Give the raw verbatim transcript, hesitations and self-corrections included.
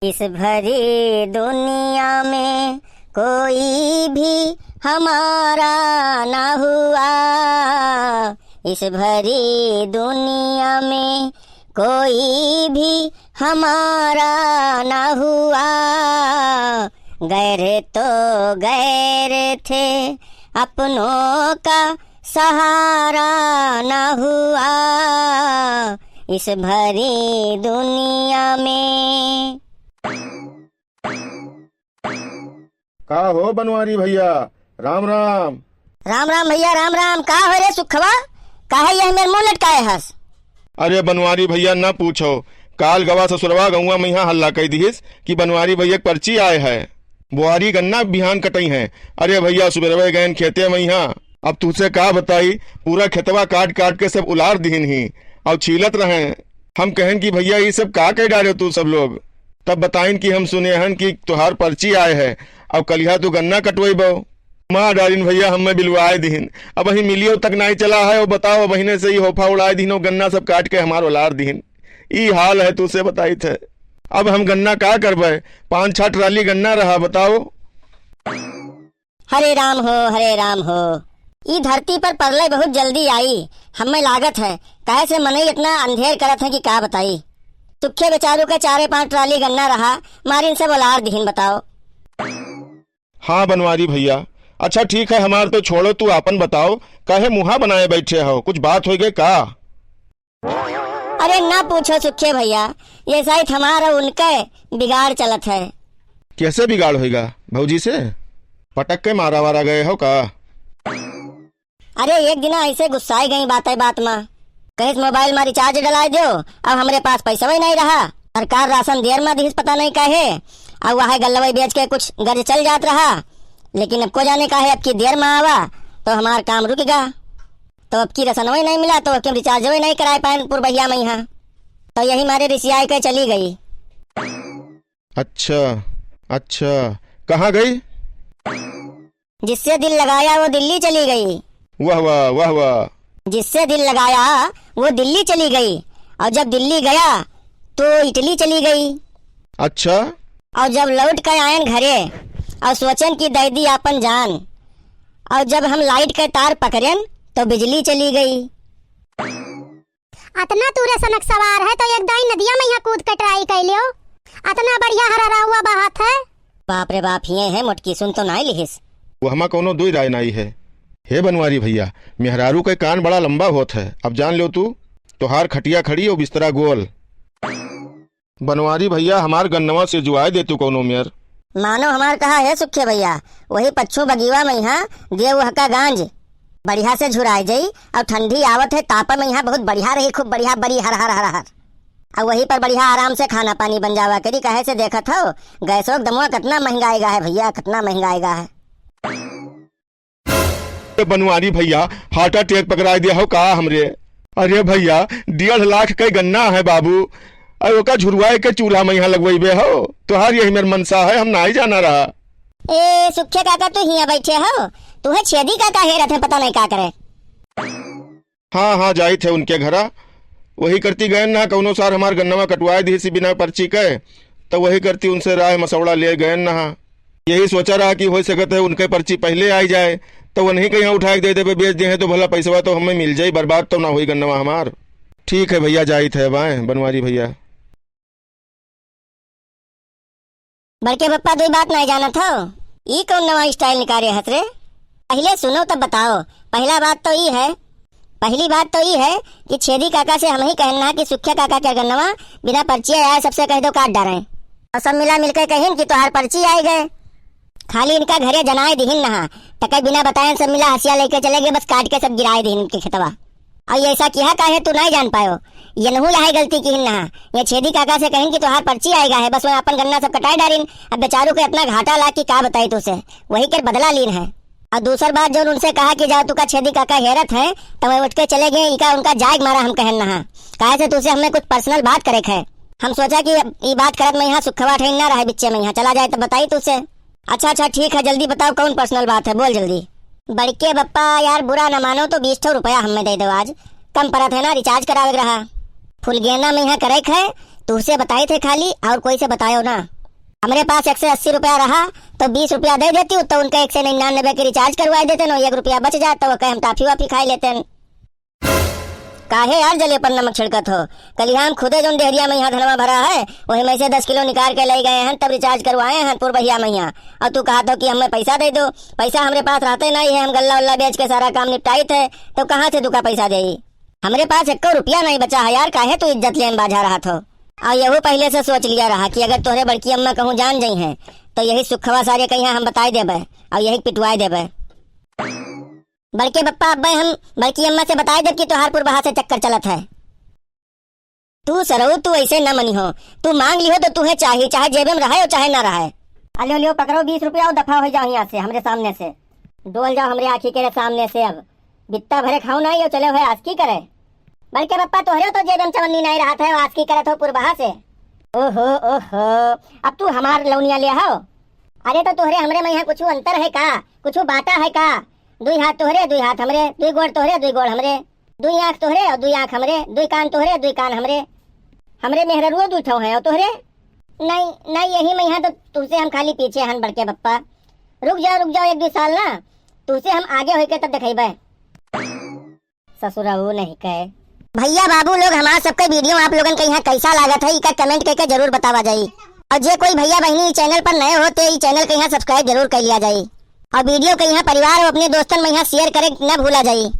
इस भरी दुनिया में कोई भी हमारा ना हुआ, इस भरी दुनिया में कोई भी हमारा ना हुआ। गैर तो गैर थे, अपनों का सहारा ना हुआ इस भरी दुनिया में। का हो बनवारी भैया, राम राम। राम राम भैया, राम राम। का हो रे सुखवा, काहे यह मेर मुंह लटकाए हस? अरे बनवारी भैया, न पूछो, काल गवा ससुरवा गौवा मइहाँ हल्ला कइ दिहिस कि बनवारी भैया के पर्ची आए है, बुआरी गन्ना बिहान कटइहैं। अरे भैया, सुबेरवे गएन खेते मइहाँ, अब तुहसे का बताई, पूरा खेतवा काट काट के सब उलार दिहिन ही, अउर छीलत रहें। हम कहेन कि भैया, ई सब का कइ डारे तू सब लोग? तब बताइन कि हम सुने हन कि तोहार पर्ची आए है, अब कलिहा तू गन्ना कटवइबो। मार डारिन भैया, हम्मे बिलवाए दिहिन। अबहीं मिलियो तक नाहीं चला है, अउ बताओ, अबहिने से ही होफा उड़ाए दिहिन, अउ गन्ना सब काट के हमार उलार दिहिन। ई हाल है, तुसे बताइत है। अब हम गन्ना का करबे? पाँच छह ट्राली गन्ना रहा, बताओ। हरे राम हो, हरे राम हो। ई धरती पर परलय बहुत जल्दी आई, हम्मे लागत है, काहे से मनई इतना अंधेर करत है कि का बताई। सुखे बेचारू के चारे पाँच ट्राली गन्ना रहा, मारिन सब उलार दिहिन, बताओ। हाँ बनवारी भैया, अच्छा ठीक है, हमार तो छोड़ो, तू आपन बताओ, काहे मुँहा बनाए बैठे हो, कुछ बात होइ गए का? अरे ना पूछो सुखे भैया, ये साइत हमार अउ उनके बिगाड़ चलत है। कैसे बिगाड़ होइगा भौजी से? पटक के मारा वारा गए हो का? अरे एक दिना ऐसे गुस्साए गई बाते बात मा, कहिस मोबाइल मा रिचार्ज डलाए द्यो, अब हमरे पास पैसवै नाहीं रहा, सरकार राशन देर मा दिहिस पता नाहीं काहे, अउ वह गल्लवै बेच के कुछ गर्ज चल जात रहा, लेकिन अब को जाने काहे अब की देर मा आवा तो हमार काम रुक गा। तो अब की रसनवै नाहीं मिला, तो अब की रिचार्जवै नाहीं कराए पाएन पुरबहिया मइहाँ। तो यही मारे रिसियाए के चली गई। अच्छा, अच्छा, कहाँ गई? जिससे दिल लगाया वो दिल्ली चली गई। वाह, वाह, वाह, वाह। जिससे दिल लगाया वो दिल्ली चली गई, और जब दिल्ली गया तो इटली चली गई। अच्छा। और जब लौट के आयन घरे और सोचन कि दे दी आपन जान, और जब हम लाइट के तार पकड़ेन तो बिजली चली गई। अतना तू रसनक सवार है तो एक दाई नदिया मइहाँ कूद के ट्राई कर लियो। अतना बढ़िया हरहरउआ बहत है। बाप रे बाप, हिये है मोटकी, सुन तो नाहीं लिहिस। वहमा कौनो दुई राय नाहीं है। हे बनवारी भैया, मेहरारू के कान बड़ा लंबा होत है, अब जान ल्यो तू, तोहार खटिया खड़ी अउ बिस्तरा गोल। बनवारी भैया, हमार गन्नवा सिजुआए दे तू कौनो मेर। मानो हमार कहा है सुखे भैया, वही पच्छू बगीवा मइहाँ देव वहका गांज बढ़िया से झुराए जाई, और ठंडी आवत है, तापा मइहाँ बहुत बढ़िया रही, खूब बढ़िया बरी हर हर हर हर। और वही पर बढ़िया आराम से खाना पानी बन जावा करी, काहे से देखत हो गैसो के दमवा कितना महंगाएगा है भैया, कितना महंगाएगा है। ए बनवारी भैया, heart attack पकड़ाए दिया हो का हमरे? अरे भैया, डेढ़ लाख के गन्ना है बाबू, अरे ओका झुरवाए के चूल्हा मइहाँ लगवइबे हो? तोहार यही मेर मनसा है, हम नाहीं जाना रहा। ए सुखे काका, तू हियाँ बैठे हो? तुहे छेदी काका हेरत है, पता नाहीं का करे। हाँ, हाँ, जाइत है उनके घरा। वही करती गएन ना, कौनो सार हमार गन्नवा कटवाए दिहिस बिना पर्ची के, तो वही करती उनसे राय मसौड़ा ले गएन ना। यही सोचा रहा कि हो सकत है उनके पर्ची पहले आई जाए, तो उन्हीं के यहाँ उठा के दे देबे, बेच दे हैं तो भला पैसवा तो हमें मिल जाई, बर्बाद तो ना होई गन्नवा हमार। ठीक है भैया, जाइत है बाएं बनवारी भैया। बड़के पप्पा, दुई बात नाहीं जानत हो? ई कौन नवा style निकारे हत रे? पहिले सुनो तब बताओ। पहला बात तो ई है, पहली बात तो ई है कि छेदी काका से हमहीं कहन ना कि सुखिया काका के गन्नवा बिना पर्चिया आए सबसे कह दो काट डारें। और सब मिला मिलके कहिन कि तोहार पर्ची आए गए। खाली इनका घरे जनाए दिहिन नहा, तके बिना बताए सब मिला हसिया लेके चले गए, बस काट के सब गिराए दिहिन इनके खेतवा। और ये ऐसा किहा काहे तू नाहीं जान पायो? ये नहू यहाँ गलती किहिन नहा। ये छेदी काका से कहिन कि तोहार पर्ची आएगा है, बस वह अपन गन्ना सब कटाए डारिन। अब बेचारू के इतना घाटा लाग कि का बताई तुसे, वही के बदला लीन है। और दूसर बात जो उनसे कहा कि जाओ तुका छेदी काका हेरत है, तो वह उठ के चले गए। इका उनका जाए के मारा हम कहन नहा, काहे से तुसे हमें कुछ personal बात करे के है। हम सोचा कि अब ई बात करत मइहाँ सुखवा ठहिन ना रहे बिच्चे मइहाँ, चला जाए तो बताई तुसे। अच्छा, अच्छा, ठीक है, जल्दी बताओ, कौन personal बात है, बोल जल्दी। बड़के बप्पा, यार, बुरा न मानो तो बीस ठो रुपया हमें दे दो आज, कम परत है ना, recharge करावे के रहा। फुलगेना मइहाँ करे के है, तुहसे बताइत है खाली, और कोई से बतायो ना। हमरे पास एक सौ अस्सी रुपया रहा, तो बीस रुपया दे देतिउ, तो उनका एक सौ निन्यानबे के recharge करवाए देतेन, और एक रुपया बच जात, तो ओके हम टाफी वाफी खाए लेतेन। काहे यार जले पर नमक छिड़कत हो? कलिहा हम खुदे जौन डेहरिया मइहाँ धनवा भरा है, वही में से दस किलो निकाल के लइ गए हैं, तब recharge करवाए हैं पुरबहिया मइहाँ। और तू कहत हो कि हमें पैसा दे दो, पैसा हमरे पास रहते नहीं है, हम गल्ला उल्ला बेच के सारा काम निपटाइत है, तो कहाँ से तुका पैसा देई? हमरे पास एक्को रुपया नहीं बचा है यार, काहे तू इज्जत लेन बाझा रहत हो? और यहू पहिले से सोच लिया रहा कि अगर तोहरे बड़की अम्मा कहूँ जान जइहैं, तो यही सुखवा सारे कहिया हम बताए देबे और यही पिटवाए देबे। बड़के बप्पा, अब्बे हम बड़की अम्मा से बताए देब कि तोहार पुरबहा से चक्कर चलत है। तू सरऊ, तू ऐसे न मनी हो, तू मांग लिहो तो तुहे चाही, चाहे जेबे में रहे और चाहे ना रहे। अलियो लियो पकड़ो बीस रुपया और दफा हो जाओ यहाँ से, हमरे सामने से। डोल जाओ हमरे आँखी के सामने से अब। बित्ता भरे खाओ ना, यो चले हुए आसकी करे। बड़के बप्पा, तोहरे तो जेबे में चवन्नी नहीं रहत है, आसकी करत हो पुरबहा से। ओहो, ओहो, अब तू हमार लौनिया ले हो। अरे तो तोहरे हमरे में यहाँ कुछ अंतर है का? कुछ बाटा है का? दुई हाथ तोहरे, दुई हाथ हमरे, दुई गोड़ तोहरे, दुई गोड़ हमरे, दुई आँख तोहरे और दुई आँख हमरे, दुई कान तोहरे, दुई कान हमरे। हमरे मेहररुओ दुई ठो हैं और तोहरे? नहीं, नहीं, यही में यहाँ तो तुमसे हम खाली पीछे हन बड़के बप्पा। रुक जाओ, रुक जाओ एक दुई साल ना, तुमसे हम आगे होके तब दिखेबे। ससुरऊ नहीं कहे। भैया बाबू लोग, हमार सबके video आप लोगन के यहाँ कैसा लागत है, इका comment करके जरूर बतावा जाई। और जे कोई भैया बहिनी ई channel पर नए हो, ते ई channel के यहाँ subscribe जरूर कर लिया जाई। और video के यहाँ परिवार और अपने दोस्तन में यहाँ share करे न भूला जाई।